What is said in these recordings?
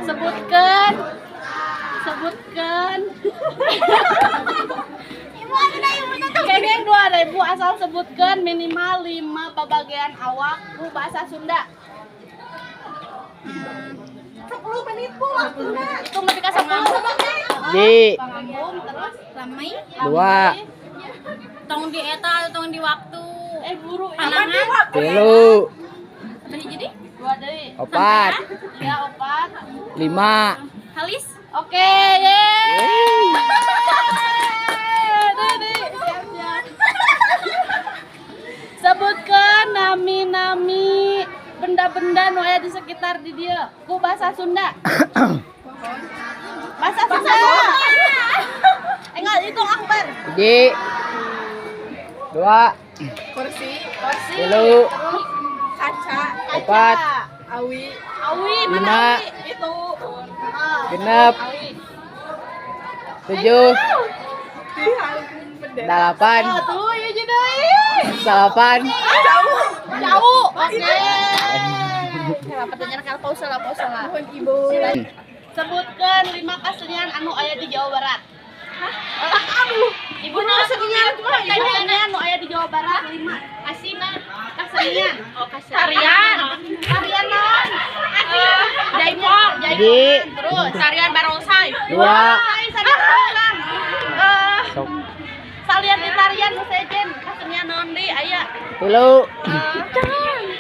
Sebutkan, sebutkan. Ibu ada, ibu tutup. Kenging 2000 asal sebutkan minimal 5 babagian awak ku bahasa Sunda. 10 menit, Bu, waktunya. Itu nepi ka 10. Ji. Pangambung, terus? Lamai. Dua. Tong di eta, tong di waktu. Eh, buru. Panangan. Tilu. Sabaraha jadi? Dua deui. Opat. Ya, opat. Lima. Halis. Oke, yeay. Deui, deui. Siap, siap. Sebutkan nami-nami benda-benda nu aya di sekitar di dieu ku bahasa Sunda. Bahasa Sunda. Eh, enggak, hitung, Akbar. Hiji. Dua. Kursi. Kursi. Tilu. Terus? Kaca. Opat. Awi. Awi, mana Lima. awi? Itu. Ah, Genep. awi. Tujuh. Tiang bendera. Dalapan. Oh, tuh, ya jadi deui. Salapan. Jauh. Jauh. Oke. Kela pertanyaan kalau pause lah, pause lah. Mohon, Ibu. Sebutkan lima kesenian anu aya di Jawa Barat. Hah? Aduh, ibu kesenian, kesenian anu aya di Jawa Barat lima. Asina. Kesenian. Oh, tarian. Tarian naon? Jaipong. Hiji. Terus. Tarian barongsai. Dua. Tarian barongsai. Eh, Sok. salian di tarian nu sejen, kesenian naon deui aya? Tilu.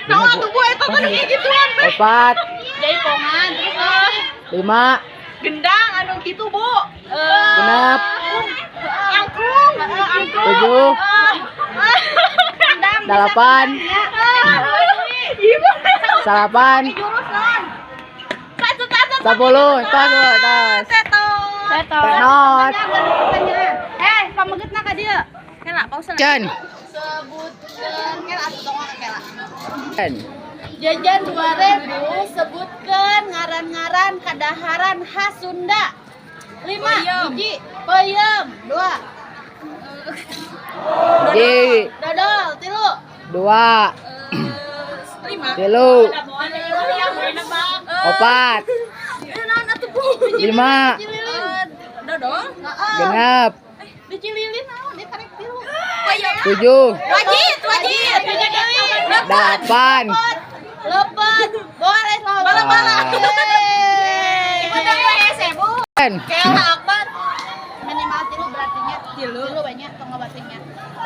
Naon atuh, Bu, eta teh kayak gituan? Opat. Jaipongan, terus naon? Lima. Gendang anu gitu, Bu. Genep. Angklung, angklung. Tujuh. Gendang bisa. Dalapan. Salapan. Jurus naon? Satu, satu. 10. Tos, tos. Seto. Tenot. Pertanyaan. Eh, pamegetna ka dieu. Kela, pause lah. Cen. Sebutkeun, kela atuh, tong kela. Cen. Jajan 2000, sebutkan ngaran-ngaran kadaharan khas Sunda. Lima, Peyem. hiji, peyem, dua, Hiji. Dodol, tilu, Dua. Lima. Tilu. Opat. Lima. Dicililin. Dodol. Heeh. Genep. Dicililin naon, dia karek tilu. Tujuh. Wajib, wajib. Tiga deui. Delapan. Lepet. Boleh, selamat. Bala-bala. Cen. Kela, Akbar. Minimal tilu berarti nya. Tilu. Tilu banyak tong ngabatingnya.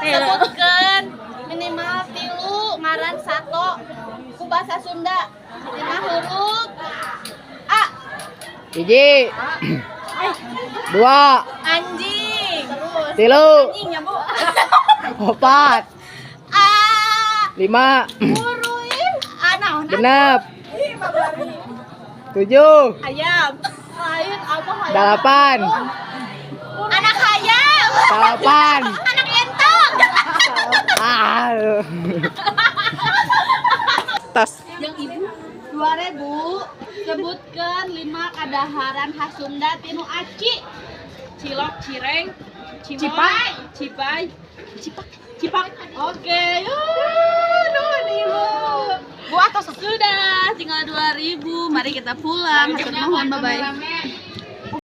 Sebutkeun minimal tilu ngaran sato ku bahasa Sunda. Dina huruf A. Hiji. Dua. Anjing. Terus. Tilu. Anjing ya, Bu. Opat. A. Lima. Buruin. A naon? Genep. Tujuh. Ayam. Lain apa hayam? Dalapan. Anak hayam. Salapan. Anak entong. Ah. Tas. Yang ibu 2000, sebutkan lima kadaharan khas Sunda tinu aci. Cilok, cireng, Cipai. Cipai, Cipak, cipak. Oke, yuh, nuhun, Ibu. Bu, atau Sudah, tinggal 2000. Mari kita pulang. Hatur nuhun, bye bye.